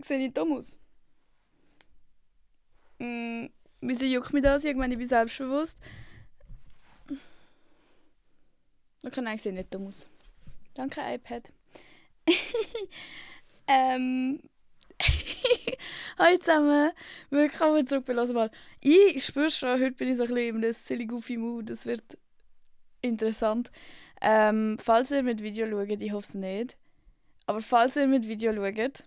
Sehe ich dumm aus? Wieso juckt mich das? Ich meine, ich bin selbstbewusst. Okay, nein, ich sehe nicht dumm aus. Danke, iPad. Hallo zusammen. Willkommen zurück bei «Hör mal». Ich spüre schon, heute bin ich so ein bisschen in einem silly goofy Mood. Das wird interessant. Falls ihr mit Video schaut, ich hoffe es nicht. Aber falls ihr mit Video schaut,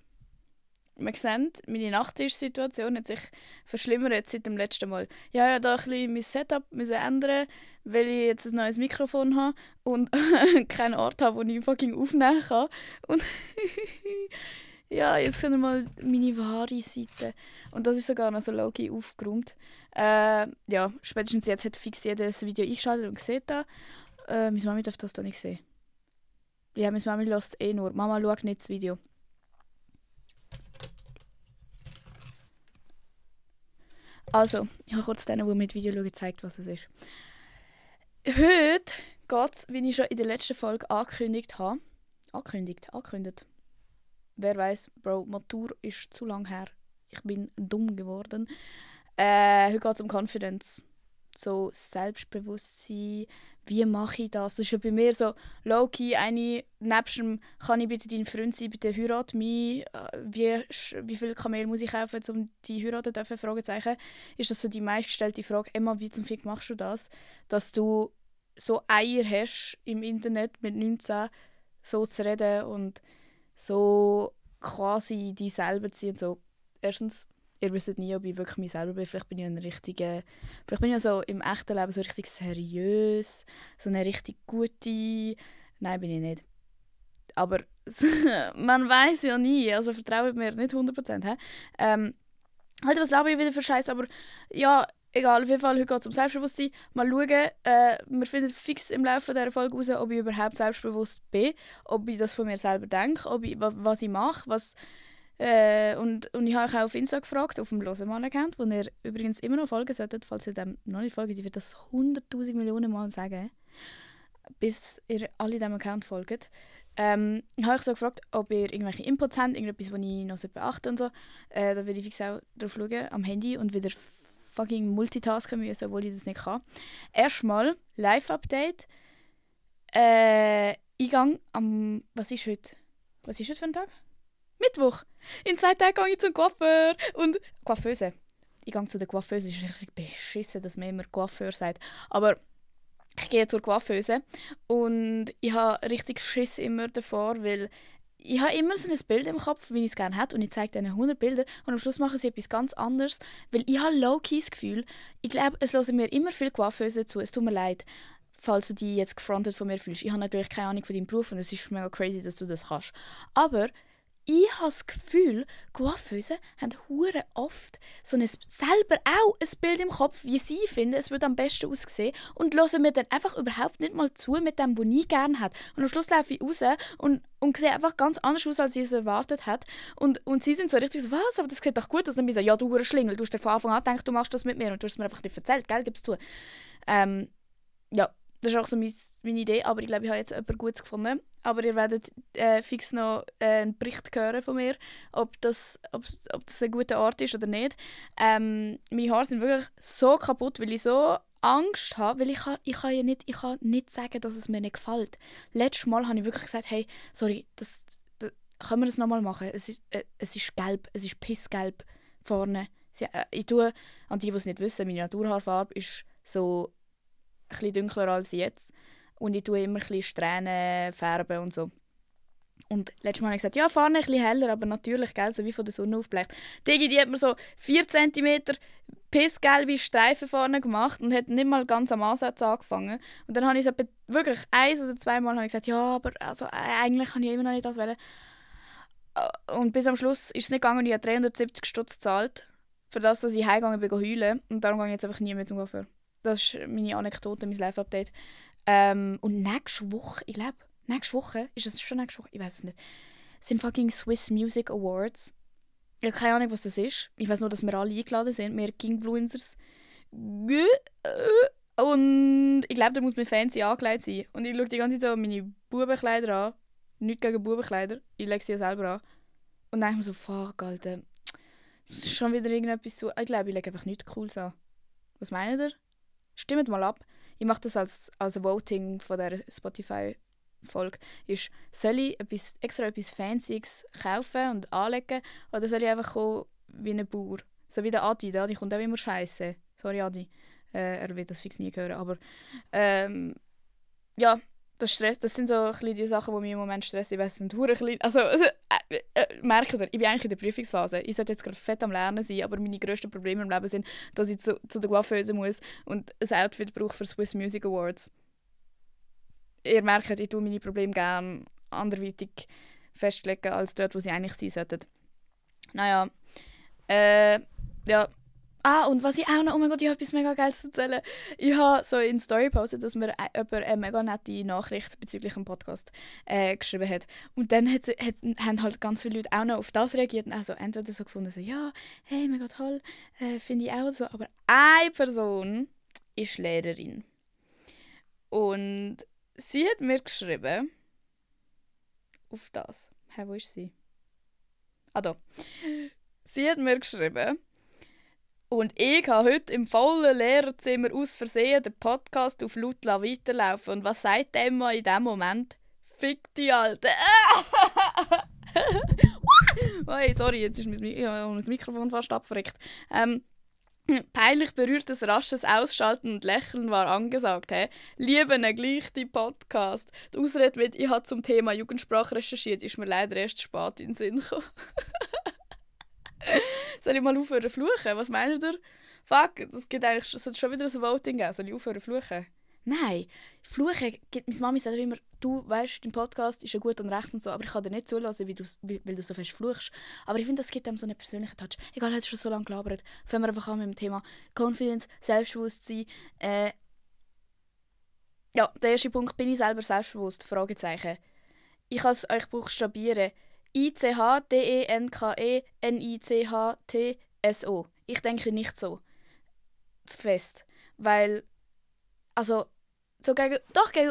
man sieht, meine Nachttischsituation hat sich verschlimmert seit dem letzten Mal. Ich habe ja da ein bisschen mein Setup ändern, weil ich jetzt ein neues Mikrofon habe und keinen Ort habe, wo ich fucking aufnehmen kann. Und ja, jetzt seht ihr mal meine wahre Seite. Und das ist sogar noch so low-key aufgeräumt. Ja, spätestens jetzt hat fix jedes Video eingeschaltet und sieht das. Meine Mami darf das da nicht sehen. Ja, meine Mami lässt es eh nur. Mama schaut nicht das Video. Also, ich habe kurz denen, die mit Video schauen, gezeigt, was es ist. Heute geht es, wie ich schon in der letzten Folge angekündigt habe. Angekündigt. Wer weiß, Bro, Matur ist zu lang her. Ich bin dumm geworden. Heute geht es um Confidence. So Selbstbewusstsein. Wie mache ich das? Das ist ja bei mir so low-key eine, nebst dem «Kann ich bitte dein Freund sein, bitte heirat mich?» wie viel Kamel muss ich kaufen, um die heiraten zu dürfen? Fragezeichen. Ist das so die meistgestellte Frage. Emma, wie zum Fick machst du das? Dass du so Eier hast im Internet mit 19 so zu reden und so quasi dich selber zu sein. So. Erstens, ihr wisst nie, ob ich wirklich mich selber bin. Vielleicht bin ich ja so im echten Leben so richtig seriös, so eine richtig gute. Nein, bin ich nicht. Aber man weiß ja nie, also vertraut mir nicht 100%. Halt, was laber ich wieder für Scheiß, aber ja, egal, auf jeden Fall, heute geht es um Selbstbewusstsein. Mal schauen, wir finden fix im Laufe dieser Folge raus, ob ich überhaupt selbstbewusst bin, ob ich das von mir selber denke, was ich mache, und ich habe euch auch auf Insta gefragt, auf dem «Hör-mal»-Account, wo ihr übrigens immer noch folgen solltet, falls ihr dem noch nicht folgt. Ich würde das 100'000 Millionen Mal sagen, bis ihr alle diesem Account folgt. Ich habe euch so gefragt, ob ihr irgendwelche Inputs habt, irgendetwas, was ich noch beachten und so. Da würde ich fix auch drauf schauen, am Handy und wieder fucking multitasken müssen, obwohl ich das nicht kann. Erstmal Live-Update. Eingang am... Was ist heute? Was ist heute für ein Tag? Mittwoch. In 2 Tagen gehe ich zum Coiffeur. Und Coiffeuse. Ich gehe zu der Coiffeuse. Es ist richtig beschissen, dass man immer Coiffeur sagt. Aber ich gehe zur Coiffeuse. Und ich habe richtig Schiss immer davor, weil ich habe immer so ein Bild im Kopf, wie ich es gerne hätte. Und ich zeige denen 100 Bilder. Und am Schluss machen sie etwas ganz anderes. Weil ich habe low-key das Gefühl, ich glaube, es hören mir immer viele Coiffeuse zu. Es tut mir leid, falls du dich jetzt gefrontet von mir fühlst. Ich habe natürlich keine Ahnung von deinem Beruf und es ist mega crazy, dass du das kannst. Aber ich habe das Gefühl, Coiffeusen haben hure oft so selber auch ein Bild im Kopf, wie sie finden, es würde am besten aussehen und hören mir dann einfach überhaupt nicht mal zu mit dem, was ich gerne hätte. Und am Schluss laufe ich raus und sehe einfach ganz anders aus, als ich es erwartet hätte. Und sie sind so richtig so, was, aber das sieht doch gut aus. Und dann bin ich so, ja, du hure Schlingel, du hast dir von Anfang an gedacht, du machst das mit mir und du hast es mir einfach nicht erzählt, gell, gib's zu. Ja, das ist auch so meine Idee, aber ich glaube, ich habe jetzt jemanden Gutes gefunden. Aber ihr werdet fix noch einen Bericht hören von mir, ob das ein guter Ort ist oder nicht. Meine Haare sind wirklich so kaputt, weil ich so Angst habe, weil ich kann nicht sagen, dass es mir nicht gefällt. Letztes Mal habe ich wirklich gesagt, hey, sorry, das können wir das nochmal machen? Es ist gelb, es ist pissgelb vorne. Ich tue, an die es nicht wissen, meine Naturhaarfarbe ist so ein bisschen dunkler als jetzt. Und ich tue immer ein bisschen Strähnen färben und so. Und letztes Mal habe ich gesagt, ja, vorne ein bisschen heller, aber natürlich, gell, so wie von der Sonne aufgebleicht. Die hat mir so 4 cm pissgelbe Streifen vorne gemacht und hat nicht mal ganz am Ansatz angefangen. Und dann habe ich es wirklich 1 oder 2 Mal gesagt, ja, aber also, eigentlich kann ich immer noch nicht das wählen. Und bis am Schluss ist es nicht gegangen und ich habe 370 Stutz gezahlt, für das, dass ich heimgegangen bin heulen. Und darum gehe ich jetzt einfach nie mehr zum Coiffeur. Das ist meine Anekdote, mein Live-Update. Und nächste Woche, ich glaube, ist es schon nächste Woche? Ich weiß es nicht. Sind fucking Swiss Music Awards. Ich habe keine Ahnung, was das ist. Ich weiß nur, dass wir alle eingeladen sind, wir Kingfluencers. Und ich glaube, da muss man fancy angelegt sein. Und ich schaue die ganze Zeit so meine Bubenkleider an. Nicht gegen Bubenkleider, ich lege sie ja selber an. Und dann denke ich mir so, fuck, Alter, das ist schon wieder irgendetwas so. Ich glaube, ich lege einfach nichts Cooles an. Was meint ihr? Stimmt mal ab. Ich mache das als Voting von dieser Spotify-Folge. Soll ich extra etwas Fancyes kaufen und anlegen oder soll ich einfach kommen wie ein Bauer? So wie der Adi. Der Adi kommt auch immer scheiße. Sorry, Adi. Er wird das fix nie hören. Aber ja, das sind so ein bisschen die Sachen, die mich im Moment stressen. Ich weiss, es sind klein. Also merkt ihr, ich bin eigentlich in der Prüfungsphase. Ich sollte jetzt gerade fett am Lernen sein, aber meine grössten Probleme im Leben sind, dass ich zu der Coiffeuse muss und ein Outfit brauche für Swiss Music Awards. Ihr merkt, ich tue meine Probleme gerne anderweitig festlegen, als dort, wo sie eigentlich sein sollten. Naja, ja. Und was ich auch noch, oh mein Gott, ich habe etwas mega Geiles zu erzählen. Ich habe so in Story gepostet, dass mir jemand eine mega nette Nachricht bezüglich dem Podcast geschrieben hat. Und dann haben halt ganz viele Leute auch noch auf das reagiert. Also entweder so gefunden, so, ja, hey, mega toll, finde ich auch so. Aber eine Person ist Lehrerin. Und sie hat mir geschrieben, auf das. Wo ist sie? Da. Sie hat mir geschrieben, und ich habe heute im vollen Lehrerzimmer aus Versehen den Podcast auf laut weiterlaufen. Und was sagt Emma in diesem Moment? Fick die Alte. Hey, sorry, jetzt ist mein Mikrofon fast abverreckt. Peinlich berührtes, rasches Ausschalten und Lächeln war angesagt. Lieben gleich die Podcast. Die Ausrede mit «Ich habe zum Thema Jugendsprache recherchiert» ist mir leider erst spät in den Sinn gekommen. Soll ich mal aufhören zu fluchen? Was meint ihr? Fuck, das gibt eigentlich schon wieder ein Voting geben. Soll ich aufhören zu fluchen? Nein, Fluchen gibt meine Mami sagt immer, du weißt, dein Podcast ist ja gut und recht und so, aber ich kann dir nicht zulassen, weil du so fest fluchst. Aber ich finde, das gibt einem so einen persönlichen Touch. Egal, hat es schon so lange gelabert. Fangen wir einfach an mit dem Thema Confidence, Selbstbewusstsein. Ja, der erste Punkt, bin ich selber selbstbewusst? Fragezeichen. Ich kann es euch buchstabieren. ICHDENKENICHTSO. Ich denke nicht so fest, weil also gegen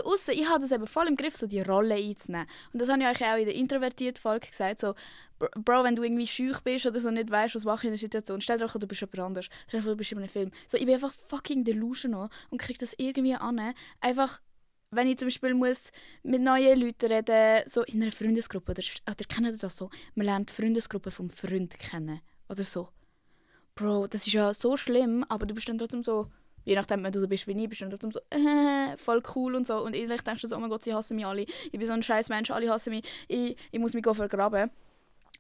aussen, ich habe das eben voll im Griff, so die Rolle einzunehmen. Und das habe ich euch auch in der introvertierten Folge gesagt, so Bro, wenn du irgendwie schüch bist oder so nicht weißt, was mache ich in der Situation, stell dir vor, du bist jemand anders, stell dir vor, du bist in einem Film. So, ich bin einfach fucking delusional und kriege das irgendwie an, einfach wenn ich zum Beispiel muss mit neuen Leuten reden, so in einer Freundesgruppe, oder kennt ihr das so? Man lernt die Freundesgruppe vom Freund kennen, oder so. Bro, das ist ja so schlimm, aber du bist dann trotzdem so, je nachdem, wenn du so bist wie ich, bist du dann trotzdem so, voll cool und so. Und innerlich denkst du so, oh mein Gott, sie hassen mich alle, ich bin so ein scheiß Mensch, alle hassen mich, ich muss mich vergraben.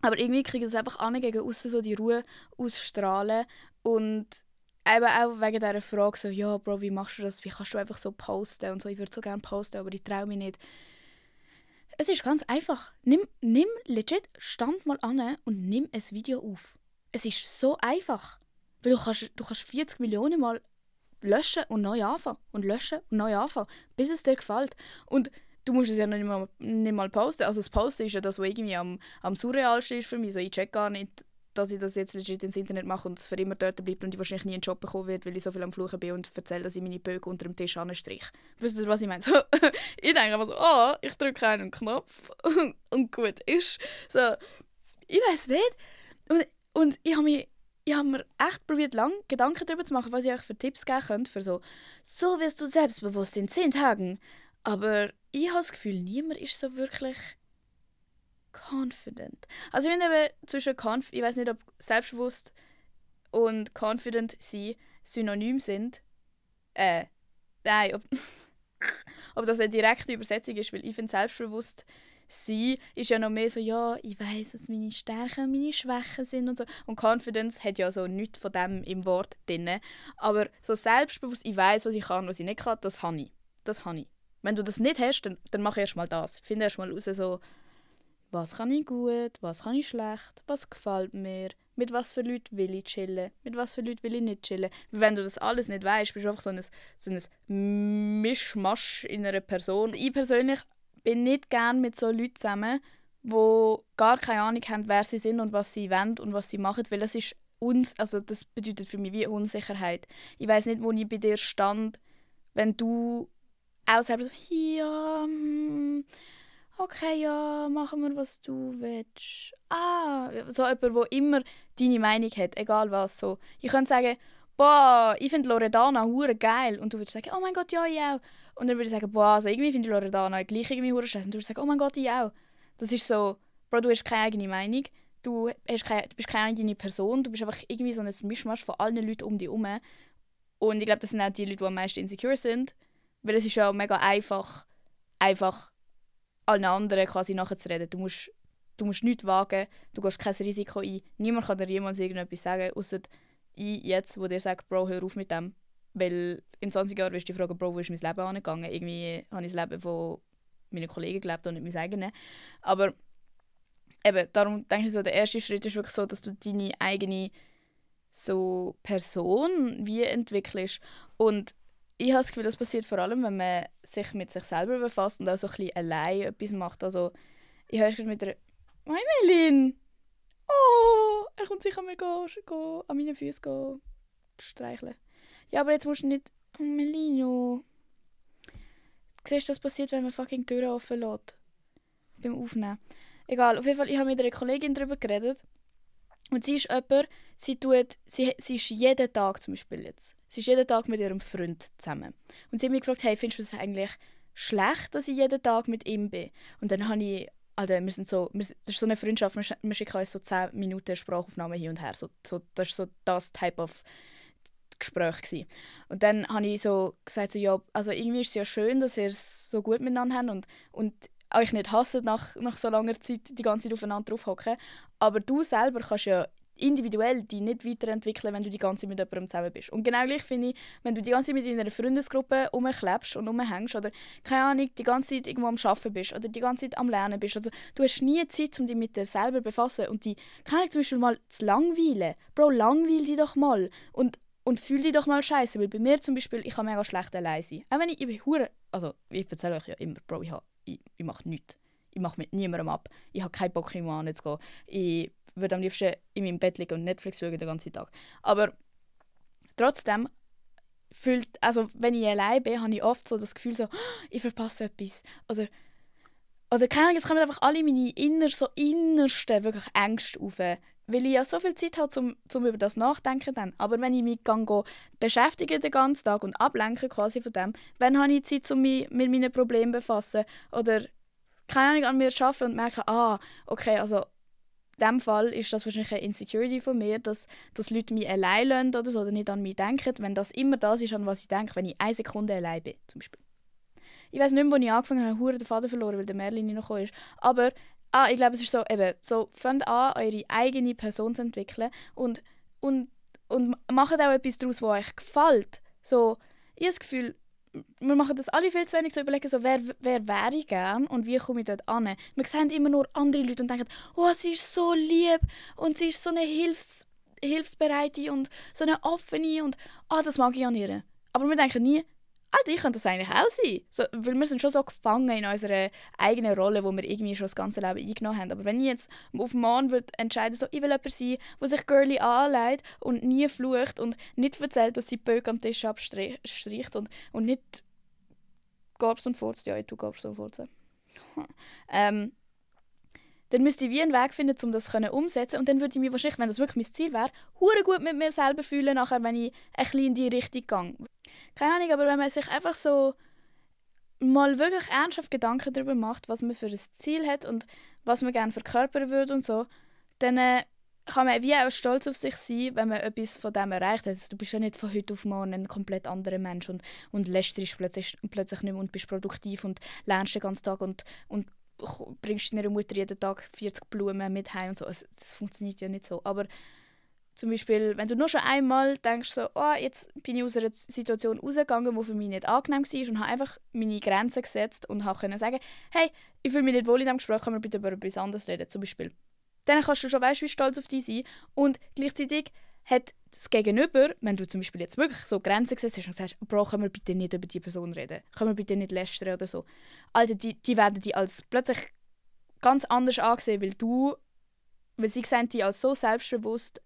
Aber irgendwie kriege ich es einfach an, gegen aussen so die Ruhe ausstrahlen und eben auch wegen dieser Frage so, ja, Bro, wie machst du das? Wie kannst du einfach so posten? Und so, ich würde so gerne posten, aber ich traue mich nicht. Es ist ganz einfach. Nimm legit, stand mal an und nimm ein Video auf. Es ist so einfach. Weil du kannst 40 Millionen Mal löschen und neu anfangen. Und löschen und neu anfangen. Bis es dir gefällt. Und du musst es ja nicht mal posten. Also das Posten ist ja das, was irgendwie am surrealsten ist für mich. So, ich check gar nicht, dass ich das jetzt legit ins Internet mache und es für immer dort bleibt und ich wahrscheinlich nie einen Job bekommen werde, weil ich so viel am Fluchen bin und erzähle, dass ich meine Bögen unter dem Tisch anstrich. Wisst ihr, was ich meine? So, ich denke einfach so, ich drücke einen Knopf und gut ist. So, ich weiß nicht. Und ich habe mir echt probiert, lange Gedanken darüber zu machen, was ich euch für Tipps geben könnte, für so wirst du selbstbewusst in 10 Tagen. Aber ich habe das Gefühl, niemand ist so wirklich confident. Also ich finde eben zwischen ich weiß nicht, ob selbstbewusst und confident sein synonym sind. Nein, ob das eine direkte Übersetzung ist, weil ich finde selbstbewusst sein ist ja noch mehr so, ja, ich weiss, was meine Stärken und meine Schwächen sind und so. Und Confidence hat ja so nichts von dem im Wort drin. Aber so selbstbewusst, ich weiss, was ich kann, was ich nicht kann, das habe ich. Wenn du das nicht hast, dann mach erst mal das. Finde erst mal raus, so, was kann ich gut, was kann ich schlecht, was gefällt mir, mit was für Leuten will ich chillen, mit was für Leuten will ich nicht chillen. Weil wenn du das alles nicht weißt, bist du einfach so ein Mischmasch in einer Person. Ich persönlich bin nicht gerne mit so Leuten zusammen, die gar keine Ahnung haben, wer sie sind und was sie wollen und was sie machen, weil das ist das bedeutet für mich wie Unsicherheit. Ich weiß nicht, wo ich bei dir stand, wenn du auch selber so, ja, okay, ja, machen wir, was du willst. So jemand, der immer deine Meinung hat, egal was. So. Ich könnte sagen, boah, ich finde Loredana hure geil. Und du würdest sagen, oh mein Gott, ja, ich auch. Und dann würde ich sagen, boah, also irgendwie finde ich Loredana gleich irgendwie hure scheiße. Und du würdest sagen, oh mein Gott, ich auch. Das ist so, Bro, du hast keine eigene Meinung. Du bist keine eigene Person. Du bist einfach irgendwie so ein Mischmasch von allen Leuten um dich herum. Und ich glaube, das sind auch die Leute, die am meisten insecure sind. Weil es ist ja mega einfach allen anderen quasi nachzureden. Du musst nichts wagen, du gehst kein Risiko ein. Niemand kann dir jemals irgendetwas sagen, außer ich jetzt, wo dir sagt, Bro, hör auf mit dem. Weil in 20 Jahren wirst du dich fragen, Bro, wo ist mein Leben angegangen? Irgendwie habe ich das Leben von meinen Kollegen gelebt und nicht mein eigenes. Aber eben, darum denke ich so, der erste Schritt ist wirklich so, dass du deine eigene so Person wie entwickelst. Und ich habe das Gefühl, das passiert vor allem, wenn man sich mit sich selber befasst und auch so ein bisschen allein etwas macht. Also, ich höre gerade mit der «Hi Melin!» «Oh, er kommt sicher mir an meinen Füßen streicheln.» «Ja, aber jetzt musst du nicht...» «Oh, Melino!» Du siehst, das passiert, wenn man fucking die Türen offen lässt. Beim Aufnehmen. Egal, auf jeden Fall, ich habe mit einer Kollegin darüber geredet. Und sie ist jemand, sie ist jeden Tag zum Beispiel jetzt, sie ist jeden Tag mit ihrem Freund zusammen. Und sie hat mich gefragt, hey, findest du es eigentlich schlecht, dass ich jeden Tag mit ihm bin? Und dann habe ich, das ist so eine Freundschaft, wir schicken uns so 10 Minuten Sprachaufnahmen hin und her. Das war so das Type of Gespräch gewesen. Und dann habe ich so gesagt, so, ja, also irgendwie ist es ja schön, dass ihr es so gut miteinander habt und euch nicht hassen nach so langer Zeit die ganze Zeit aufeinander draufhocken. Aber du selber kannst ja individuell dich nicht weiterentwickeln, wenn du die ganze Zeit mit jemandem zusammen bist. Und genau gleich finde ich, wenn du die ganze Zeit mit deiner Freundesgruppe rumklebst und rumhängst oder, keine Ahnung, die ganze Zeit irgendwo am Arbeiten bist oder die ganze Zeit am Lernen bist, also du hast nie Zeit, um dich mit dir selber zu befassen und dich, keine Ahnung, zum Beispiel mal zu langweilen. Bro, langweil dich doch mal und fühl dich doch mal scheiße. Weil bei mir zum Beispiel, ich kann mega schlecht allein sein. Auch wenn ich bin hure, also ich erzähle euch ja immer, Bro, ich mache nichts. Ich mache mit niemandem ab. Ich habe keinen Bock, irgendwo hinzugehen. Ich würde am liebsten in meinem Bett liegen und Netflix schauen den ganzen Tag. Aber trotzdem, wenn ich allein bin, habe ich oft so das Gefühl, so, ich verpasse etwas. Oder keine Ahnung, es kommen einfach alle meine innersten wirklich Ängste auf. Weil ich ja so viel Zeit habe, zum über das nachdenken dann. Aber wenn ich mich beschäftige den ganzen Tag und ablenke quasi von dem, dann habe ich Zeit, um mich mit meinen Problemen zu befassen. Oder keine Ahnung, an mir arbeiten und merken, okay, also in diesem Fall ist das wahrscheinlich eine Insecurity von mir, dass Leute mich allein lassen oder so, oder nicht an mich denken. Wenn das immer das ist, an was ich denke, wenn ich 1 Sekunde allein bin, zum Beispiel. Ich weiss nicht mehr, wo ich angefangen habe, hure den Faden verloren, weil der Merlin nicht noch gekommen ist. Aber ich glaube, es ist so, eben, so, fangt an, eure eigene Person zu entwickeln und macht auch etwas daraus, was euch gefällt. So, ich habe das Gefühl, wir machen das alle viel zu wenig, so überlegen, so, wer wäre ich gern und wie komme ich dort an. Wir sehen immer nur andere Leute und denken, oh, sie ist so lieb und sie ist so eine hilfsbereite und so eine offene und das mag ich an ihr. Aber wir denken nie, ich könnte das eigentlich auch sein. So, weil wir sind schon so gefangen in unserer eigenen Rolle, wo wir irgendwie schon das ganze Leben eingenommen haben. Aber wenn ich jetzt auf morgen entscheiden so, ich will jemand sein, der sich girly anlegt und nie flucht und nicht erzählt, dass sie Böcke am Tisch abstreicht und nicht gabst und furzt, ja, ich tue gabst und furzen. Dann müsste ich wie einen Weg finden, um das umsetzen. Und dann würde ich mich wahrscheinlich, wenn das wirklich mein Ziel wäre, hure gut mit mir selber fühlen, nachher, wenn ich ein bisschen in die Richtung gehe. Keine Ahnung, aber wenn man sich einfach so mal wirklich ernsthaft Gedanken darüber macht, was man für ein Ziel hat und was man gerne verkörpern würde und so, dann kann man wie auch stolz auf sich sein, wenn man etwas von dem erreicht hat. Also, du bist ja nicht von heute auf morgen ein komplett anderer Mensch und lästerst plötzlich nicht mehr und bist produktiv und lernst den ganzen Tag und bringst deiner Mutter jeden Tag 40 Blumen mit heim und so. Also, das funktioniert ja nicht so. Aber zum Beispiel, wenn du nur schon einmal denkst, so, jetzt bin ich aus einer Situation rausgegangen, die für mich nicht angenehm war und habe einfach meine Grenzen gesetzt und konnte sagen, hey, ich fühle mich nicht wohl in diesem Gespräch, können wir bitte über etwas anderes reden, zum Beispiel. Dann kannst du schon, wie stolz auf dich sein und gleichzeitig hat das Gegenüber, wenn du zum Beispiel jetzt wirklich so Grenzen gesetzt hast und sagst, Bro, können wir bitte nicht über die Person reden, können wir bitte nicht lästern oder so. Alter, die werden dich als plötzlich ganz anders angesehen, weil sie sehen dich als so selbstbewusst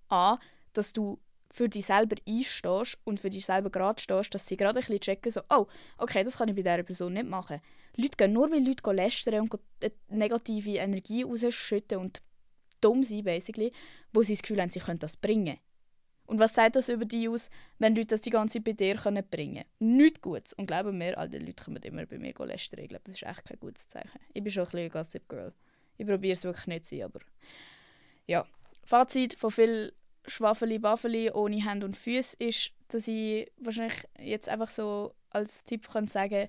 an, dass du für dich selber einstehst und für dich selber gerade stehst, dass sie gerade ein bisschen checken, so, oh, okay, das kann ich bei dieser Person nicht machen. Leute gehen nur, weil Leute lästern und negative Energie rausschütten und dumm sein, basically, wo sie das Gefühl haben, sie können das bringen. Und was sagt das über dich aus, wenn Leute das die ganze Zeit bei dir bringen können? Nichts Gutes. Und glauben mir, all die Leute kommen immer bei mir lästern. Ich glaube, das ist echt kein gutes Zeichen. Ich bin schon ein bisschen Gossip Girl. Ich probiere es wirklich nicht zu sein, aber ja. Fazit von viel Schwafeli-Baffeli ohne Hände und Füße ist, dass ich wahrscheinlich jetzt einfach so als Tipp kann sagen,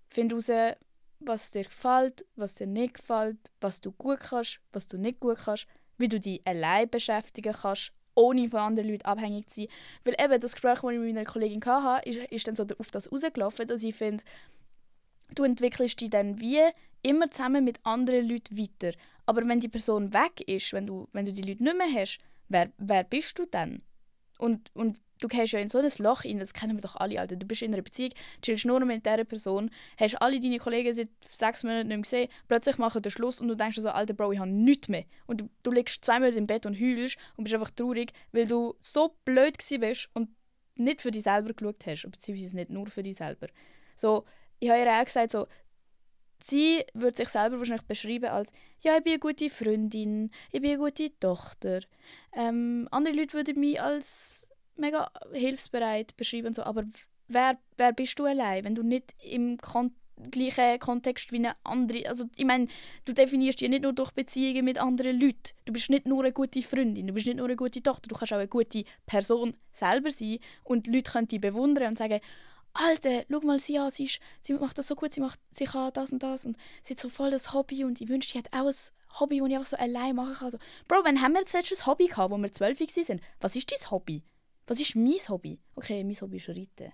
find heraus, was dir gefällt, was dir nicht gefällt, was du gut kannst, was du nicht gut kannst, wie du dich allein beschäftigen kannst, ohne von anderen Leuten abhängig zu sein. Weil eben das Gespräch, das ich mit meiner Kollegin hatte, ist dann so auf das rausgelaufen, dass ich finde, du entwickelst dich dann wie immer zusammen mit anderen Leuten weiter. Aber wenn die Person weg ist, wenn du die Leute nicht mehr hast, wer bist du dann? Und du gehst ja in so ein Loch rein, das kennen wir doch alle, Alter. Du bist in einer Beziehung, chillst nur noch mit dieser Person, hast alle deine Kollegen seit 6 Monaten nicht mehr gesehen, plötzlich machen den Schluss und du denkst so, Alter Bro, ich habe nichts mehr. Und du liegst 2 Monate im Bett und heulst und bist einfach traurig, weil du so blöd bist und nicht für dich selber geschaut hast, beziehungsweise nicht nur für dich selber. So, ich habe ihr auch gesagt, so, sie würde sich selber wahrscheinlich beschreiben als «Ja, ich bin eine gute Freundin, ich bin eine gute Tochter». Andere Leute würden mich als mega hilfsbereit beschreiben, und so. Aber wer bist du allein, wenn du nicht im gleichen Kontext wie eine andere... Also, ich meine, du definierst dich nicht nur durch Beziehungen mit anderen Leuten. Du bist nicht nur eine gute Freundin, du bist nicht nur eine gute Tochter, du kannst auch eine gute Person selber sein und Leute können dich bewundern und sagen «Alter, schau mal sie an, sie macht das so gut, sie kann das und das und sie hat so voll das Hobby und ich wünschte, ich hätte auch ein Hobby, das ich einfach so allein machen kann.» Also, Bro, wann haben wir das letzte Hobby gehabt, wo wir 12 waren? Was ist dein Hobby? Was ist mein Hobby? Okay, mein Hobby ist Reiten.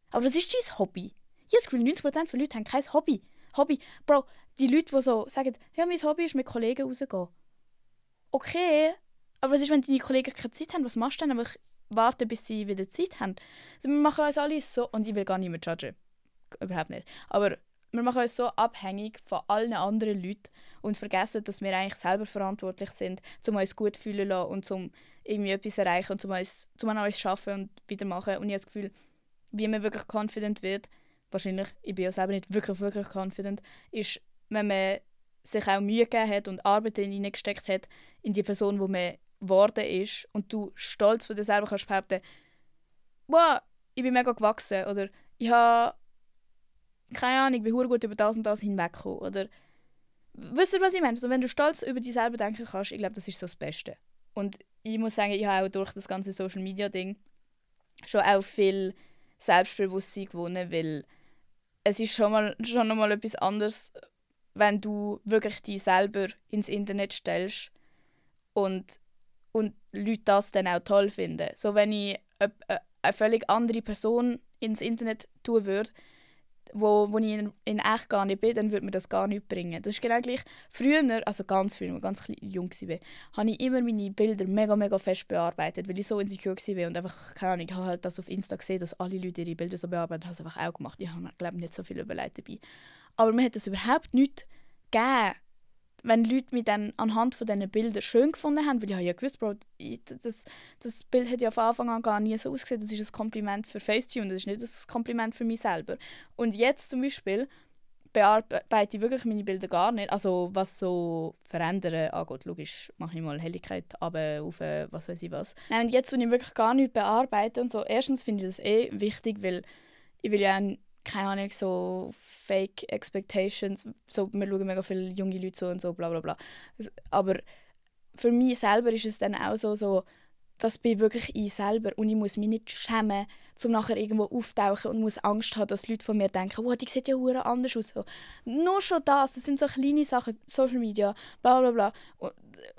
Aber was ist dein Hobby? Ich habe das Gefühl, 90% der Leute haben kein Hobby. Bro, die Leute, die so sagen, ja, mein Hobby ist mit Kollegen rauszugehen. Okay, aber was ist, wenn deine Kollegen keine Zeit haben? Was machst du dann? Einfach warten, bis sie wieder Zeit haben. Also wir machen uns alle so, und ich will gar nicht mehr judgen, überhaupt nicht, aber wir machen uns so abhängig von allen anderen Leuten und vergessen, dass wir eigentlich selber verantwortlich sind, um uns gut fühlen zu lassen und um irgendwie etwas zu erreichen und um an uns zu arbeiten und wieder machen. Und ich habe das Gefühl, wie man wirklich confident wird, wahrscheinlich, ich bin ja selber nicht wirklich, wirklich confident, ist, wenn man sich auch Mühe gegeben hat und Arbeit hineingesteckt hat in die Person, die man geworden ist und du stolz von dir selber kannst behaupten, wow, ich bin mega gewachsen oder ich habe keine Ahnung, ich bin verdammt gut über das und das hinweggekommen oder wisst ihr, was ich meine? Also, wenn du stolz über dich selber denken kannst, ich glaube, das ist so das Beste. Und ich muss sagen, ich habe auch durch das ganze Social Media Ding schon auch viel Selbstbewusstsein gewonnen, weil es ist schon noch mal etwas anderes, wenn du wirklich dich selber ins Internet stellst und Leute das dann auch toll finden. So, wenn ich eine völlig andere Person ins Internet tun würde, wo ich in echt gar nicht bin, dann würde mir das gar nicht bringen. Das ist genau gleich. Früher, also ganz früher, als ich ganz jung war, habe ich immer meine Bilder mega, mega fest bearbeitet, weil ich so insecure war und einfach, keine Ahnung, ich habe halt das auf Insta gesehen, dass alle Leute ihre Bilder so bearbeiten, habe es einfach auch gemacht. Ich habe, glaube ich, nicht so viel überlegt dabei. Aber mir hat das überhaupt nicht gegeben, wenn Leute mich dann anhand von diesen Bildern schön gefunden haben, weil ich habe ja gewusst, Bro, das Bild hat ja von Anfang an gar nie so ausgesehen, das ist ein Kompliment für Facetune, das ist nicht ein Kompliment für mich selber. Und jetzt zum Beispiel bearbeite ich wirklich meine Bilder gar nicht, also was so Verändern angeht, logisch mache ich mal Helligkeit, runter, auf, was weiß ich was. Nein, und jetzt tue ich wirklich gar nicht bearbeiten und so. Erstens finde ich das wichtig, weil ich will ja keine Ahnung, so Fake Expectations, so, wir schauen mega viele junge Leute so und so, bla bla bla. Aber für mich selber ist es dann auch so, das bin wirklich ich selber und ich muss mich nicht schämen, um nachher irgendwo auftauchen und muss Angst haben, dass Leute von mir denken, wow, die sieht ja verdammt anders aus. So. Nur schon das sind so kleine Sachen, Social Media, bla bla bla,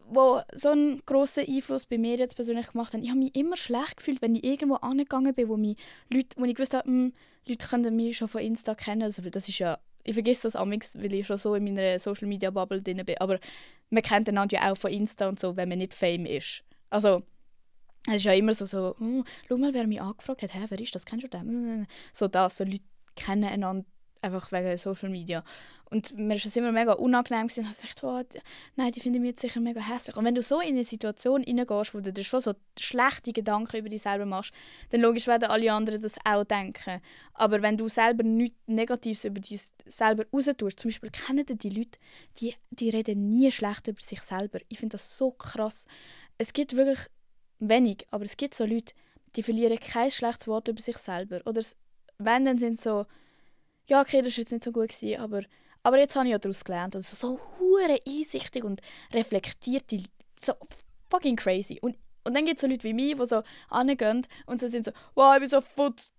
wo so einen grossen Einfluss bei mir jetzt persönlich gemacht haben. Ich habe mich immer schlecht gefühlt, wenn ich irgendwo angegangen bin, wo ich gewusst habe, Leute können mich schon von Insta kennen. Also, das ist ja, ich vergesse das amigs, weil ich schon so in meiner Social Media Bubble drin bin. Aber man kennt einander ja auch von Insta und so, wenn man nicht Fame ist. Also, es ist ja immer so schau mal, wer mich angefragt hat, wer ist das, kennst du den? So das, so Leute kennen einander Einfach wegen Social Media. Und mir ist es immer mega unangenehm gewesen. Ich dachte, oh, nein, die finden mich jetzt sicher mega hässlich. Und wenn du so in eine Situation reingehst, wo du dir schon so schlechte Gedanken über dich selber machst, dann logisch werden alle anderen das auch denken. Aber wenn du selber nichts Negatives über dich selber raustust, zum Beispiel kennen die Leute, die reden nie schlecht über sich selber. Ich finde das so krass. Es gibt wirklich wenig, aber es gibt so Leute, die verlieren kein schlechtes Wort über sich selber. Oder wenn, dann sind so, ja, okay, das war jetzt nicht so gut gewesen, aber jetzt habe ich ja daraus gelernt. Also so hure einsichtig und reflektiert, so fucking crazy. Und dann gibt es so Leute wie mich, die so hingehen und so sind so, wow, ich bin so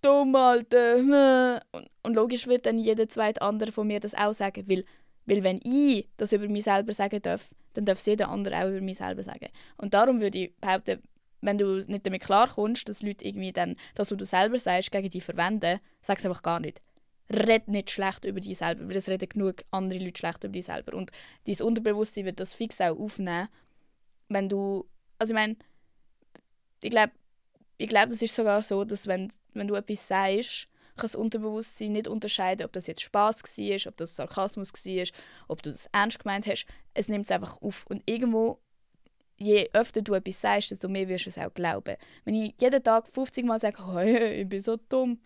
dumm, Alter. Und logisch wird dann jeder zweite andere von mir das auch sagen, weil wenn ich das über mich selber sagen darf, dann darf es jeder andere auch über mich selber sagen. Und darum würde ich behaupten, wenn du nicht damit klarkommst, dass Leute irgendwie dann das, was du selber sagst, gegen dich verwenden, sag es einfach gar nicht. Red nicht schlecht über dich selber, weil es reden genug andere Leute schlecht über dich selber. Und dein Unterbewusstsein wird das fix auch aufnehmen, wenn du, also ich meine, ich glaube, das ist sogar so, dass wenn du etwas sagst, kann das Unterbewusstsein nicht unterscheiden, ob das jetzt Spass war, ob das Sarkasmus war, ob du das ernst gemeint hast. Es nimmt es einfach auf. Und irgendwo, je öfter du etwas sagst, desto mehr wirst du es auch glauben. Wenn ich jeden Tag 50 Mal sage, hey, ich bin so dumm,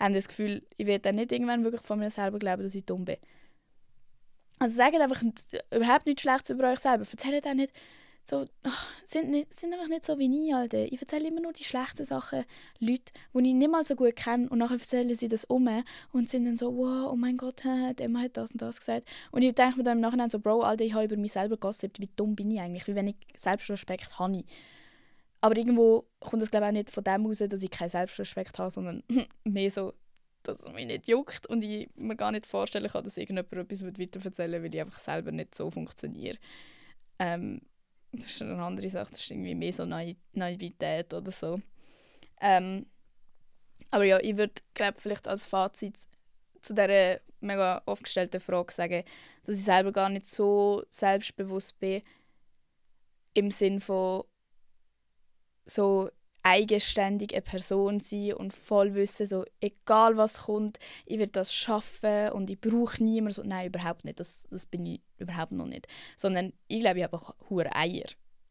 habe ich das Gefühl, ich werde dann nicht irgendwann wirklich von mir selber glauben, dass ich dumm bin. Also sagt einfach überhaupt nichts Schlechtes über euch selber. Erzählt auch nicht so, sind einfach nicht so wie ich, Alter. Ich erzähle immer nur die schlechten Sachen Leute, die ich nicht mal so gut kenne, und nachher erzählen sie das und sind dann so, wow, oh mein Gott, der Mann hat das und das gesagt. Und ich denke mir dann im Nachhinein so, Bro, Alter, ich habe über mich selber gossipt, wie dumm bin ich eigentlich, wie wenig Selbstrespekt habe ich. Aber irgendwo kommt das, glaube ich, auch nicht von dem raus, dass ich keinen Selbstrespekt habe, sondern mehr so, dass es mich nicht juckt und ich mir gar nicht vorstellen kann, dass irgendjemand etwas weiterverzählen will, weil ich einfach selber nicht so funktioniere. Das ist eine andere Sache, das ist irgendwie mehr so Naivität oder so. Aber ja, ich würde, glaube vielleicht als Fazit zu dieser mega oft gestellten Frage sagen, dass ich selber gar nicht so selbstbewusst bin, im Sinn von so eigenständig eine Person sein und voll wissen, so, egal was kommt, ich werde das schaffen und ich brauche niemanden. So, nein, überhaupt nicht. Das bin ich überhaupt noch nicht. Sondern ich glaube, ich habe auch hure Eier.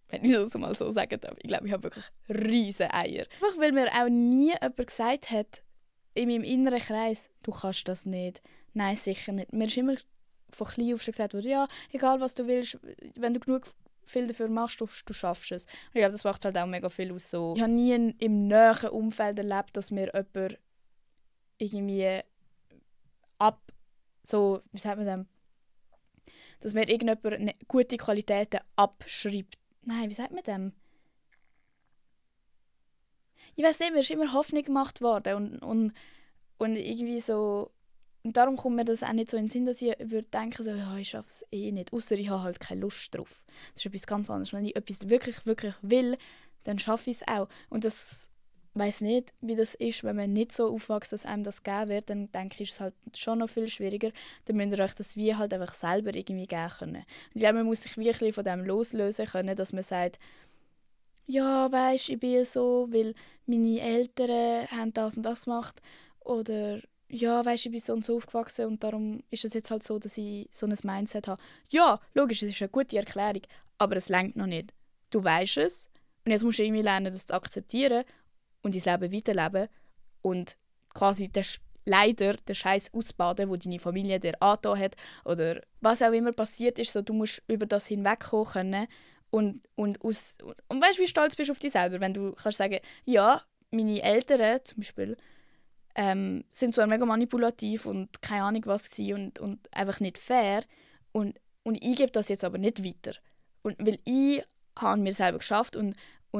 Wenn ich das mal so sagen darf. Ich glaube, ich habe wirklich riesige Eier. Einfach weil mir auch nie jemand gesagt hat, in meinem inneren Kreis, du kannst das nicht. Nein, sicher nicht. Mir ist immer von klein auf schon gesagt worden, ja, egal was du willst, wenn du genug viel dafür machst, du schaffst es. Und ich glaube, das macht halt auch mega viel aus. So. Ich habe nie im nahen Umfeld erlebt, dass mir jemand irgendwie so, wie sagt man das? Dass mir irgendjemand gute Qualitäten abschreibt. Nein, wie sagt man das? Ich weiß nicht, mir ist immer Hoffnung gemacht worden und irgendwie so. Und darum kommt mir das auch nicht so in den Sinn, dass ich würde denken, so, ja, ich schaffe es eh nicht. Ausser ich habe halt keine Lust drauf. Das ist etwas ganz anderes. Wenn ich etwas wirklich, wirklich will, dann schaffe ich es auch. Und das weiss nicht, wie das ist, wenn man nicht so aufwächst, dass einem das geben wird. Dann denke ich, ist es halt schon noch viel schwieriger. Dann müsst ihr euch das wie halt einfach selber irgendwie geben können. Und ich glaube, man muss sich wirklich von dem loslösen können, dass man sagt, ja, weisst, ich bin so, weil meine Eltern haben das und das gemacht. Oder ja, weisst, ich bin so und so aufgewachsen und darum ist es jetzt halt so, dass ich so ein Mindset habe. Ja, logisch, es ist eine gute Erklärung, aber es reicht noch nicht. Du weisst es und jetzt musst du irgendwie lernen, das zu akzeptieren und dein Leben weiterleben und quasi leider den Scheiß ausbaden, wo deine Familie dir angetan hat oder was auch immer passiert ist, so, du musst über das hinwegkommen können und weißt, wie stolz bist du auf dich selber, wenn du kannst sagen, ja, meine Eltern zum Beispiel sind zwar mega manipulativ und keine Ahnung was gewesen und einfach nicht fair und ich gebe das jetzt aber nicht weiter. Und weil ich habe mir selber geschafft und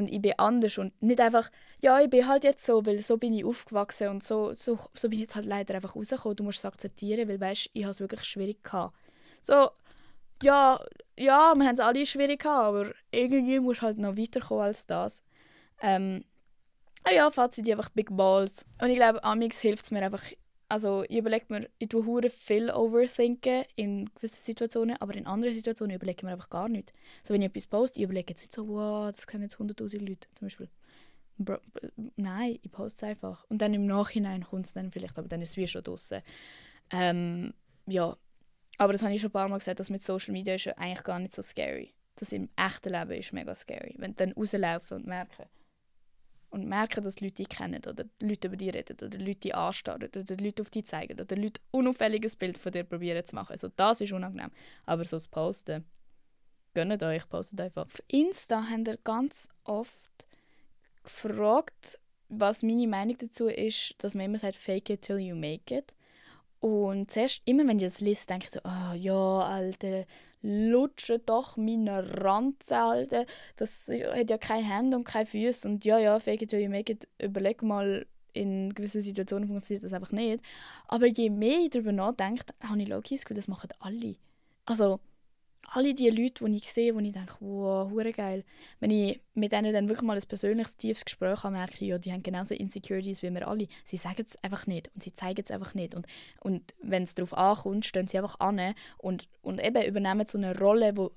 ich bin anders und nicht einfach, ja, ich bin halt jetzt so, weil so bin ich aufgewachsen und so bin ich jetzt halt leider einfach rausgekommen. Du musst es akzeptieren, weil weißt, ich habe es wirklich schwierig gehabt. So, ja, wir haben es alle schwierig gehabt, aber irgendwie musst du halt noch weiterkommen als das. Ja, Fazit, einfach Big Balls. Und ich glaube, amix hilft es mir einfach, also ich überlege mir, ich tue hure viel overthinken in gewissen Situationen, aber in anderen Situationen überlege ich mir einfach gar nicht. So, wenn ich etwas poste, ich überlege jetzt nicht so, wow, das kennen jetzt 100'000 Leute zum Beispiel. Nein, ich poste es einfach. Und dann im Nachhinein kommt es dann vielleicht, aber dann ist es wie schon draussen. Ja, aber das habe ich schon ein paar Mal gesagt, dass mit Social Media ist ja eigentlich gar nicht so scary. Das im echten Leben ist mega scary. Wenn du dann rauslaufen und merken, dass Leute dich kennen oder Leute über dich reden oder Leute dich anstarren oder Leute auf dich zeigen oder Leute unauffälliges Bild von dir probieren zu machen. Also das ist unangenehm. Aber so das Posten, gönnt euch, postet einfach. Auf Insta haben wir ganz oft gefragt, was meine Meinung dazu ist, dass man immer sagt, fake it till you make it. Und zuerst, immer wenn ich das lese, denke ich so, ah ja, Alter, lutsche doch meine Ranzen, Alter. Hat ja keine Hände und keine Füße. Und ja, fake it till you make it. Überleg mal, in gewissen Situationen funktioniert das einfach nicht. Aber je mehr ich darüber nachdenke, habe ich logisch das Gefühl, das machen alle. Also, alle die Leute, die ich sehe, wo ich denke, wow, hure geil. Wenn ich mit denen dann wirklich mal ein persönliches, tiefes Gespräch habe, merke ich, ja, die haben genauso Insecurities wie wir alle. Sie sagen es einfach nicht und sie zeigen es einfach nicht. Und wenn es darauf ankommt, stehen sie einfach an und eben übernehmen so eine Rolle, wo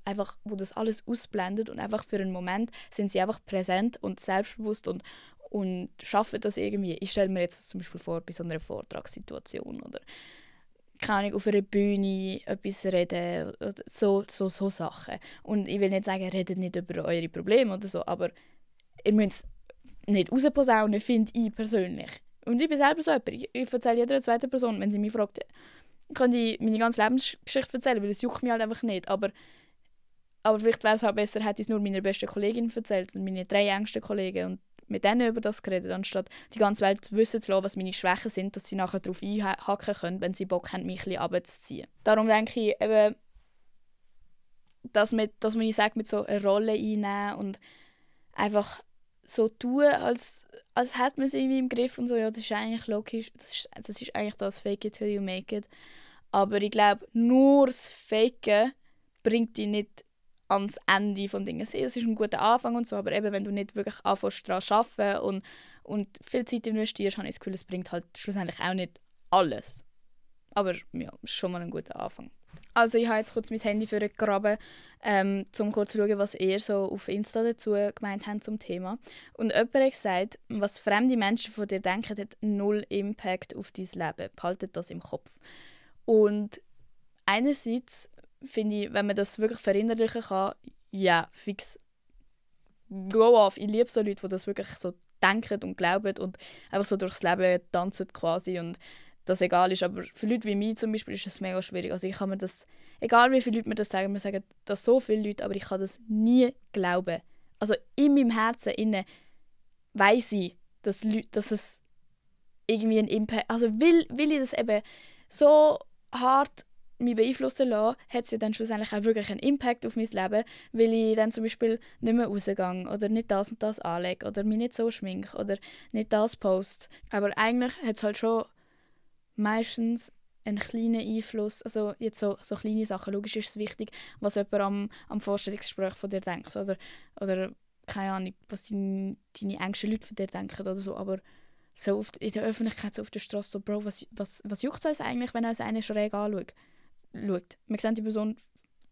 das alles ausblendet und einfach für einen Moment sind sie einfach präsent und selbstbewusst und schaffen das irgendwie. Ich stelle mir jetzt zum Beispiel vor, bei so einer Vortragssituation oder keine Ahnung, auf einer Bühne etwas reden, oder so Sachen. Und ich will nicht sagen, redet nicht über eure Probleme oder so, aber ihr müsst es nicht rausposaunen, finde ich persönlich. Und ich bin selber so jemand. Ich erzähle jeder zweiten Person, wenn sie mich fragt, kann ich meine ganze Lebensgeschichte erzählen, weil es juckt mich halt einfach nicht. Aber vielleicht wäre es halt besser, hätte ich es nur meiner besten Kollegin erzählt und meine 3 engsten Kollegen und mit denen über das geredet, anstatt die ganze Welt wissen zu lassen, was meine Schwächen sind, dass sie nachher darauf einhaken können, wenn sie Bock haben, mich ein bisschen runterzuziehen. Darum denke ich eben, dass man ich sage, mit so eine Rolle einnehmen und einfach so tun, als hätte man es irgendwie im Griff und so, ja, das ist eigentlich logisch, das ist eigentlich das Fake it till you make it. Aber ich glaube, nur das Faken bringt dich nicht ans Ende von Dingen. Es ist ein guter Anfang und so, aber eben, wenn du nicht wirklich anfängst daran zu arbeiten und viel Zeit investierst, habe ich das Gefühl, es bringt halt schlussendlich auch nicht alles. Aber ja, ist schon mal ein guter Anfang. Also ich habe jetzt kurz mein Handy vorgegraben, um kurz zu schauen, was ihr so auf Insta dazu gemeint habt zum Thema. Und jemand hat gesagt, was fremde Menschen von dir denken, hat null Impact auf dein Leben. Behaltet das im Kopf. Und einerseits finde ich, wenn man das wirklich verinnerlichen kann, ja, fix, go off. Ich liebe so Leute, die das wirklich so denken und glauben und einfach so durchs Leben tanzen quasi und das egal ist. Aber für Leute wie mich zum Beispiel ist es mega schwierig. Also ich kann mir das, egal wie viele Leute mir das sagen, mir sagen das so viele Leute, aber ich kann das nie glauben. Also in meinem Herzen innen weiss ich, dass es irgendwie ein Impact, also will ich das eben so hart mich beeinflussen lassen, hat es ja dann schlussendlich auch wirklich einen Impact auf mein Leben, weil ich dann zum Beispiel nicht mehr rausgehe oder nicht das und das anlege oder mich nicht so schminke oder nicht das poste. Aber eigentlich hat es halt schon meistens einen kleinen Einfluss, also jetzt so kleine Sachen. Logisch ist es wichtig, was jemand am Vorstellungsgespräch von dir denkt oder keine Ahnung, was deine engsten Leute von dir denken oder so, aber so oft in der Öffentlichkeit, so auf der Straße, so, Bro, was juckt es uns eigentlich, wenn uns einer schräg anschaut? Wir sehen die Person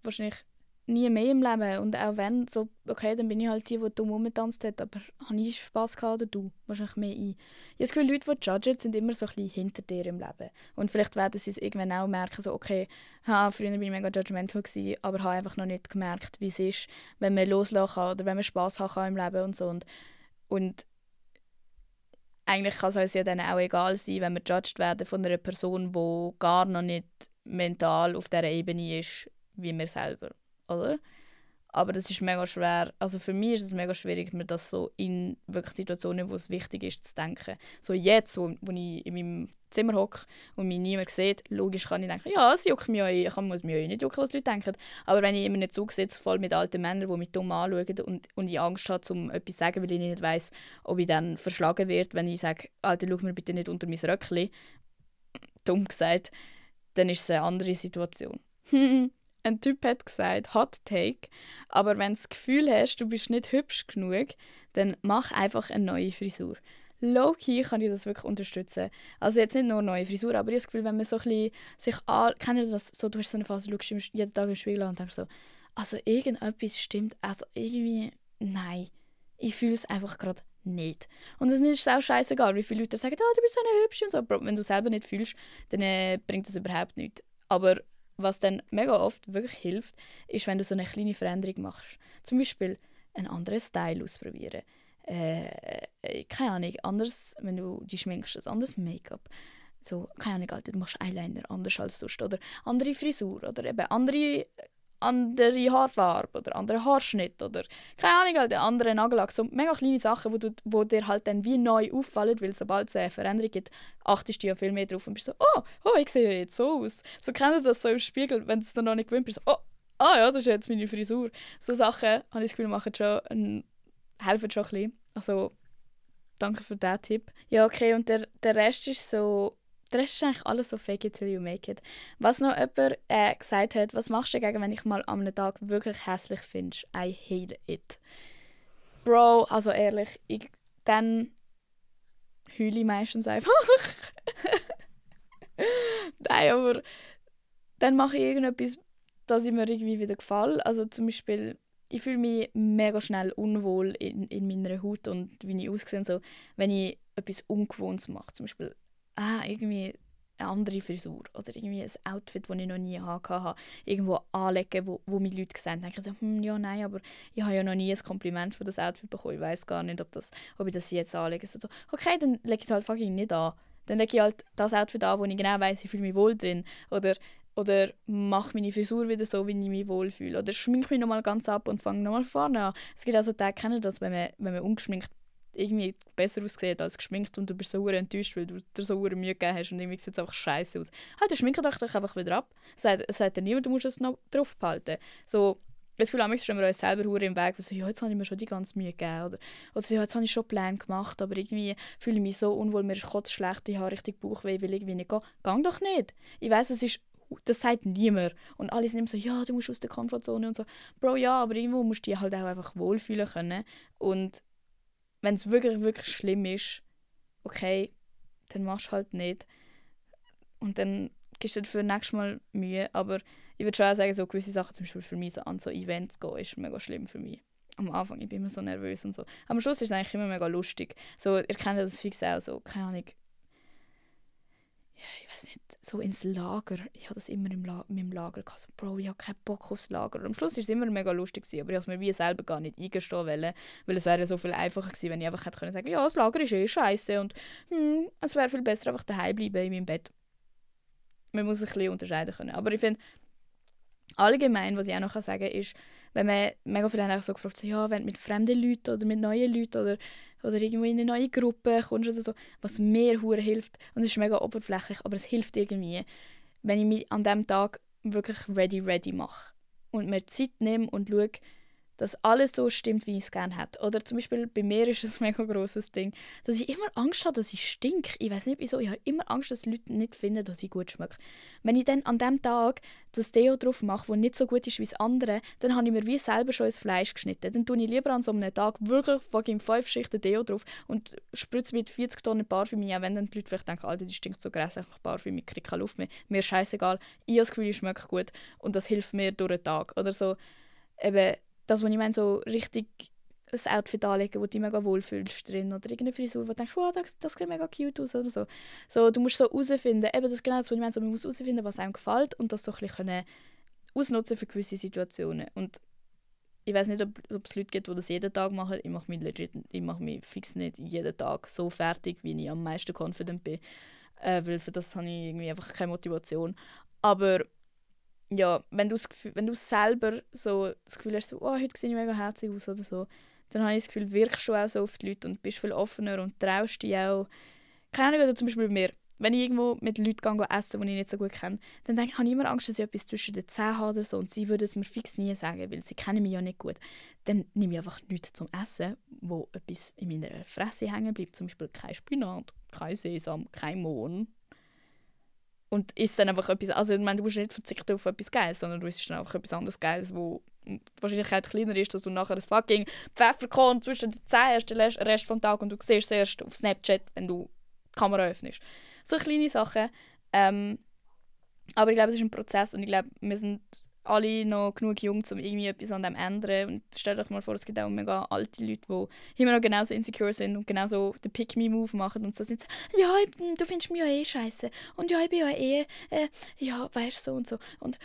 wahrscheinlich nie mehr im Leben und auch wenn, so, okay, dann bin ich halt die dumm rumgetanzt hat, aber habe ich Spass gehabt oder du? Wahrscheinlich mehr ich. Ich habe das Gefühl, Leute, die judgen, sind immer so ein bisschen hinter dir im Leben. Und vielleicht werden sie es irgendwann auch merken, so, okay, früher war ich mega judgmental gewesen, aber habe einfach noch nicht gemerkt, wie es ist, wenn man loslassen kann oder wenn man Spass haben kann im Leben und so. Und eigentlich kann es uns ja dann auch egal sein, wenn wir judged werden von einer Person, die gar noch nicht mental auf dieser Ebene ist, wie wir selber, oder? Aber das ist mega schwer. Also für mich ist es mega schwierig, mir das so in wirklich Situationen, wo es wichtig ist, zu denken. So jetzt, wo ich in meinem Zimmer hocke und mich niemand sieht, logisch kann ich denken, ja, es juckt mich auch, ich muss mich auch nicht jucken, was die Leute denken. Aber wenn ich immer nicht Zug sitze, voll mit alten Männern, die mich dumm anschauen und ich Angst habe, um etwas zu sagen, weil ich nicht weiss, ob ich dann verschlagen werde, wenn ich sage, Alter, schau mir bitte nicht unter mein Röckchen, dumm gesagt, dann ist es eine andere Situation. Ein Typ hat gesagt, Hot Take, aber wenn du das Gefühl hast, du bist nicht hübsch genug, dann mach einfach eine neue Frisur. Low-key kann ich das wirklich unterstützen. Also jetzt nicht nur eine neue Frisur, aber ich habe das Gefühl, wenn man so ein bisschen sich kennt ihr das so, du hast so eine Phase, du schaust jeden Tag im Spiegel an und denkst so, also irgendetwas stimmt, also irgendwie, nein, ich fühle es einfach gerade nicht. Und es ist auch scheißegal, wie viele Leute sagen, du bist so eine hübsche und so. Bro, wenn du selber nicht fühlst, dann bringt das überhaupt nichts. Aber was dann mega oft wirklich hilft, ist, wenn du so eine kleine Veränderung machst. Zum Beispiel einen anderen Style ausprobieren. Keine Ahnung, anders, wenn du dich schminkst, ein anderes Make-up. So, keine Ahnung, Alter, du machst Eyeliner anders als sonst. Oder andere Frisur. Oder eben andere Haarfarbe. Oder andere Haarschnitt. Oder, keine Ahnung, halt, andere Nagellack. So mega kleine Sachen, wo dir halt dann wie neu auffallen, weil sobald es eine Veränderung gibt, achtest du ja viel mehr drauf und bist so, oh, ich sehe jetzt so aus. So kennt ihr das so im Spiegel, wenn du es dann noch nicht gewöhnt bist, so, ja, das ist jetzt meine Frisur. So Sachen, habe ich das Gefühl, helfen schon ein bisschen. Also, danke für diesen Tipp. Ja, okay, und der Rest ist so... Der Rest ist eigentlich alles so fake it till you make it. Was noch jemand gesagt hat, was machst du dagegen, wenn dich mal an einem Tag wirklich hässlich findest? I hate it. Bro, also ehrlich, dann heule ich meistens einfach. Nein, aber dann mache ich irgendetwas, das mir irgendwie wieder gefällt. Also zum Beispiel, ich fühle mich mega schnell unwohl in meiner Haut und wie ich aussehe, so, wenn ich etwas Ungewohntes mache. Zum Beispiel irgendwie eine andere Frisur oder irgendwie ein Outfit, das ich noch nie hatte, irgendwo anlegen, wo mich Leute sehen. Dann denke ich so, ja, nein, aber ich habe ja noch nie ein Kompliment für das Outfit bekommen. Ich weiß gar nicht, ob ich das jetzt anlege. So, okay, dann lege ich es halt fucking nicht an. Dann lege ich halt das Outfit an, wo ich genau weiss, ich fühle mich wohl drin. Oder mache meine Frisur wieder so, wie ich mich wohlfühle. Oder schminke mich nochmal ganz ab und fange nochmal vorne an. Es gibt also Tage, kennen das, wenn man ungeschminkt irgendwie besser aussieht als geschminkt und du bist so enttäuscht, weil du dir so Mühe gegeben hast und irgendwie sieht es einfach scheiße aus. Halt, dann schminke dich einfach wieder ab. Es sagt dir niemand, du musst es noch drauf behalten. So, das Gefühl, manchmal stehen wir uns selber im Weg, so, ja, jetzt habe ich mir schon die ganze Mühe gegeben. Oder so, ja, jetzt habe ich schon Pläne gemacht, aber irgendwie fühle ich mich so unwohl, mir ist kotzschlecht, ich habe richtig Bauchweh, will irgendwie nicht gehen. Gang doch nicht. Ich weiss, das sagt niemand. Und alle sind immer so, ja, du musst aus der Komfortzone und so. Bro, ja, aber irgendwo musst du dich halt auch einfach wohlfühlen können. Und wenn es wirklich, wirklich schlimm ist, okay, dann machst du halt nicht. Und dann gibst du dir für nächstes Mal Mühe. Aber ich würde schon auch sagen, so gewisse Sachen, zum Beispiel für mich so an so Events gehen, ist mega schlimm für mich. Am Anfang, ich bin immer so nervös und so. Aber am Schluss ist es eigentlich immer mega lustig. So, ihr kennt das fix auch so, keine Ahnung. Ja, ich weiß nicht, so ins Lager. Ich hatte das immer in meinem Lager gehabt. So, Bro, ich habe keinen Bock aufs Lager. Und am Schluss war es immer mega lustig, aber ich wollte es mir wie selber gar nicht eingestehen wollen, weil es wäre so viel einfacher gewesen, wenn ich einfach hätte können sagen, ja, das Lager ist scheiße und es wäre viel besser, einfach daheim bleiben in meinem Bett. Man muss ein bisschen unterscheiden können. Aber ich finde, allgemein, was ich auch noch sagen kann, ist, wenn man mega viele haben auch so gefragt, so, ja, wenn du mit fremden Leuten oder mit neuen Leuten oder irgendwo in eine neue Gruppe kommst oder so, was mir hure hilft, und es ist mega oberflächlich, aber es hilft irgendwie, wenn ich mich an diesem Tag wirklich ready mache und mir Zeit nehme und schaue, dass alles so stimmt, wie ich es gerne hätte. Oder zum Beispiel bei mir ist es ein mega grosses Ding, dass ich immer Angst habe, dass ich stinke. Ich weiß nicht wieso, ich habe immer Angst, dass die Leute nicht finden, dass ich gut schmecke. Wenn ich dann an dem Tag das Deo drauf mache, das nicht so gut ist wie das andere, dann habe ich mir wie selber schon ins Fleisch geschnitten. Dann tue ich lieber an so einem Tag wirklich fucking 5 Schichten Deo drauf und spritze mit 40 Tonnen Parfüm ein, wenn dann die Leute vielleicht denken, Alter, die stinkt so grässlich nach Parfüm, ich kriege keine Luft mehr. Mir ist scheißegal, ich habe das Gefühl, ich schmecke gut und das hilft mir durch den Tag. Oder so, eben, das, was ich meine, so richtig ein Outfit anlegen, wo du dich mega wohlfühlst drin. Oder irgendeine Frisur, wo du denkst, wow, das sieht mega cute aus. Oder so. So, du musst so herausfinden, eben das ist genau das, was ich meine, so, man muss herausfinden, was einem gefällt und das so ein bisschen ausnutzen für gewisse Situationen. Und ich weiß nicht, ob es Leute gibt, die das jeden Tag machen. Ich mache mich fix nicht jeden Tag so fertig, wie ich am meisten confident bin. Weil für das habe ich irgendwie einfach keine Motivation. Aber ja, wenn du selber so das Gefühl hast, so, oh, heute sehe ich mega herzig aus oder so, dann habe ich das Gefühl, wirkst du auch so auf die Leute und bist viel offener und traust dich auch. Keine Ahnung, oder zum Beispiel bei mir. Wenn ich irgendwo mit Leuten gehe essen, die ich nicht so gut kenne, dann habe ich immer Angst, dass ich etwas zwischen den Zähnen habe oder so und sie würden es mir fix nie sagen, weil sie kennen mich ja nicht gut. Dann nehme ich einfach nichts zum Essen, wo etwas in meiner Fresse hängen bleibt. Zum Beispiel kein Spinat, kein Sesam, kein Mohn. Und isst dann einfach etwas, also ich meine, du musst nicht verzichten auf etwas Geiles, sondern du isst dann einfach etwas anderes Geiles, wo die Wahrscheinlichkeit kleiner ist, dass du nachher ein fucking Pfefferkorn zwischen den Zähnen hast, den Rest des Tages, und du siehst es erst auf Snapchat, wenn du die Kamera öffnest. So kleine Sachen. Aber ich glaube, es ist ein Prozess und ich glaube, wir sind alle noch genug jung, um irgendwie etwas an dem zu ändern. Und stell dir mal vor, es gibt auch mega alte Leute, die immer noch genauso insecure sind und genauso den Pick-me-Move machen und so sind. Ja, du findest mich ja eh scheiße. Und ja, ich bin ja eh, ja, weißt du, so und so. Und,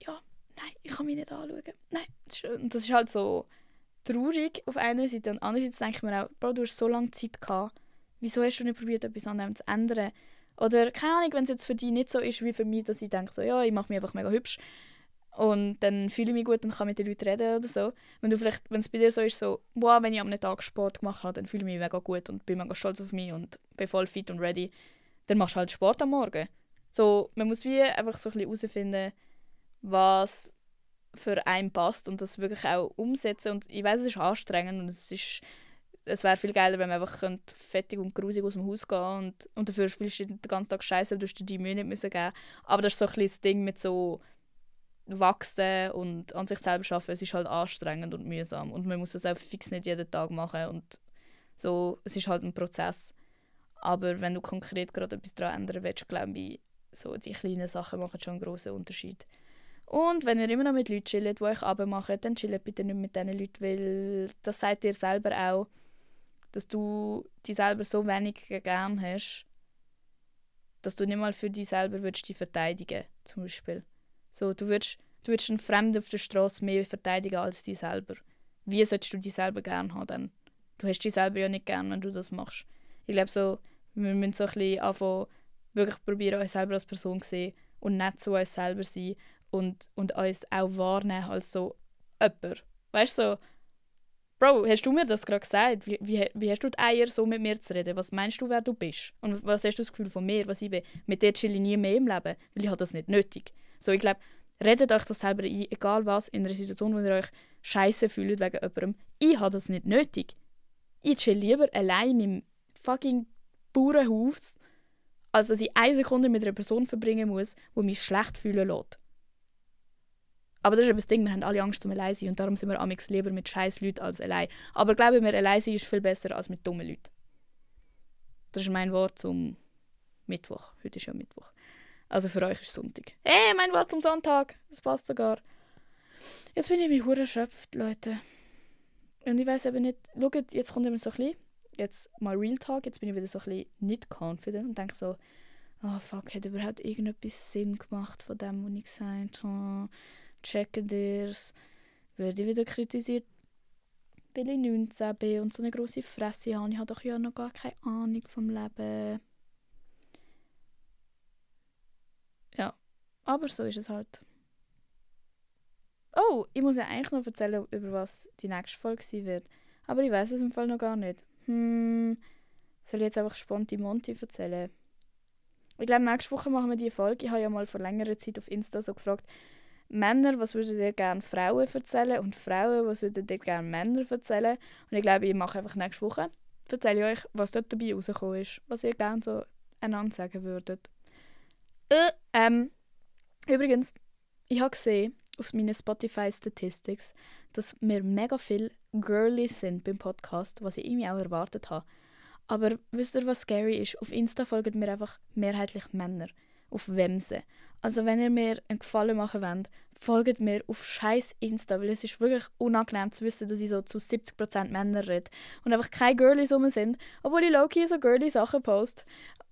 ja, nein, ich kann mich nicht anschauen. Nein, und das ist halt so traurig auf einer Seite. Und andererseits denke ich mir auch, Bro, du hast so lange Zeit gehabt. Wieso hast du nicht probiert, etwas an dem zu ändern? Oder, keine Ahnung, wenn es jetzt für dich nicht so ist wie für mich, dass ich denke, so, ja, ich mache mich einfach mega hübsch und dann fühle ich mich gut und kann mit den Leuten reden oder so. Wenn es bei dir so ist, so, wow, wenn ich am Tag Sport gemacht habe, dann fühle ich mich mega gut und bin mega stolz auf mich und bin voll fit und ready, dann machst du halt Sport am Morgen. So, man muss wie einfach so ein bisschen herausfinden, was für einen passt und das wirklich auch umsetzen. Und ich weiß, es ist anstrengend und es wäre viel geiler, wenn man einfach fettig und grusig aus dem Haus gehen und dafür fühlst du dich den ganzen Tag scheiße, du musst dir die Mühe nicht müssen geben. Aber das ist so ein bisschen das Ding mit so wachsen und an sich selber arbeiten. Es ist halt anstrengend und mühsam und man muss das auch fix nicht jeden Tag machen und so, es ist halt ein Prozess. Aber wenn du konkret gerade etwas daran ändern willst, glaube ich, so die kleinen Sachen machen schon einen grossen Unterschied. Und wenn ihr immer noch mit Leuten chillt, die euch abmachen, dann chillt bitte nicht mit diesen Leuten, weil das sagt dir selber auch, dass du dich selber so wenig gern hast, dass du nicht mal für dich selber dich verteidigen zum Beispiel. So, du würdest einen Fremden auf der Straße mehr verteidigen als dich selber. Wie solltest du dich selber gern haben dann? Du hast dich selber ja nicht gern, wenn du das machst. Ich glaube so, wir müssen so ein bisschen anfangen, wirklich probieren, uns selber als Person zu sehen und nicht zu uns selber sein und uns auch wahrnehmen als so jemand. Weißt du, so, Bro, hast du mir das gerade gesagt? Wie hast du die Eier, so mit mir zu reden? Was meinst du, wer du bist? Und was hast du das Gefühl von mir, was ich bin? Mit dir chill ich nie mehr im Leben, weil ich habe das nicht nötig. So, ich glaube, redet euch das selber ein, egal was, in einer Situation, wo ihr euch scheiße fühlt wegen jemandem. Ich habe das nicht nötig. Ich chill lieber allein in meinem fucking Bauernhaus, als dass ich 1 Sekunde mit einer Person verbringen muss, die mich schlecht fühlen lässt. Aber das ist eben das Ding, wir haben alle Angst, um allein zu sein und darum sind wir amigs lieber mit scheiß Leuten als allein. Aber glaube mir, allein sein ist viel besser als mit dummen Leuten. Das ist mein Wort zum Mittwoch. Heute ist ja Mittwoch. Also für euch ist Sonntag. Mein Wort zum Sonntag. Das passt sogar. Jetzt bin ich wie hure erschöpft, Leute. Und ich weiß eben nicht, schaut, jetzt kommt immer so ein bisschen, jetzt mal Real Talk, jetzt bin ich wieder so ein bisschen nicht confident und denke so, oh fuck, hat überhaupt irgendetwas Sinn gemacht von dem, was ich gesagt habe? Checken dir's. Werde ich wieder kritisiert, weil ich 19 bin und so eine grosse Fresse habe. Ich habe doch ja noch gar keine Ahnung vom Leben. Ja, aber so ist es halt. Oh, ich muss ja eigentlich noch erzählen, über was die nächste Folge sein wird. Aber ich weiß es im Fall noch gar nicht. Soll ich jetzt einfach spontan Monty erzählen? Ich glaube, nächste Woche machen wir die Folge. Ich habe ja mal vor längerer Zeit auf Insta so gefragt, Männer, was würdet ihr gerne Frauen erzählen? Und Frauen, was würdet ihr gerne Männer erzählen? Und ich glaube, ich mache einfach nächste Woche. Erzähle ich euch, was dort dabei rausgekommen ist. Was ihr gerne so einander sagen würdet. Übrigens, ich habe gesehen, auf meinen Spotify-Statistics, dass wir mega viel Girlies sind beim Podcast, was ich irgendwie auch erwartet habe. Aber wisst ihr, was scary ist? Auf Insta folgen mir einfach mehrheitlich Männer. Auf Wemse. Also wenn ihr mir einen Gefallen machen wollt, folgt mir auf scheiß Insta, weil es ist wirklich unangenehm zu wissen, dass ich so zu 70% Männer rede und einfach keine Girlies rum sind, obwohl ich low-key so girly Sachen poste.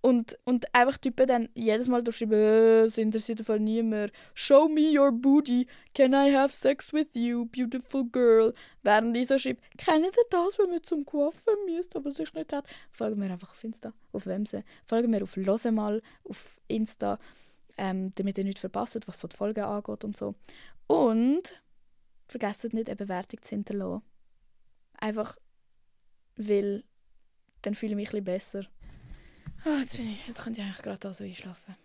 Und einfach Typen dann jedes Mal durchschreiben, es interessiert voll niemand. Show me your booty. Can I have sex with you, beautiful girl? Während ich so schreibe, kennt ihr das, wenn man zum Coiffeur müsst, aber sich nicht hat? Folgen mir einfach auf Insta, auf Wemse. Folgen mir auf Losemal, auf Insta, damit ihr nichts verpasst, was so die Folgen angeht und so. Und vergesst nicht, eine Bewertung zu hinterlassen. Einfach, weil dann fühle ich mich ein bisschen besser. Oh, jetzt könnte ich eigentlich gerade da so einschlafen.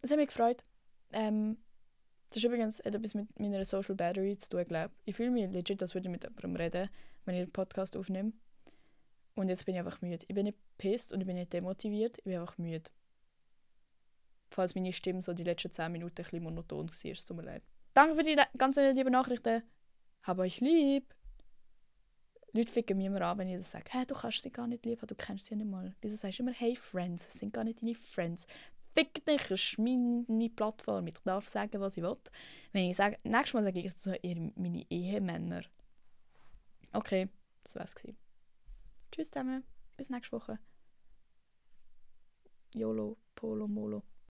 Das hat mich gefreut. Das ist übrigens etwas mit meiner Social Battery zu tun, glaube ich. Ich fühle mich legit, als würde ich mit jemandem reden, wenn ich einen Podcast aufnehme. Und jetzt bin ich einfach müde. Ich bin nicht pissed und ich bin nicht demotiviert, ich bin einfach müde. Falls meine Stimme so die letzten 10 Minuten ein bisschen monoton war, es tut mir leid. Danke für die ganz lieben Nachrichten. Hab euch lieb. Leute ficken mich immer an, wenn ich das sage. Hey, du kannst sie gar nicht lieb haben, du kennst sie ja nicht mal. Wieso sagst du immer, hey Friends? Es sind gar nicht deine Friends. fick dich, das ist meine Plattform, ich darf sagen, was ich will. Wenn ich sage, nächstes Mal sage ich es zu meine Ehemänner. Okay, das war's gewesen. Tschüss zusammen, bis nächste Woche. YOLO, Polo, Molo.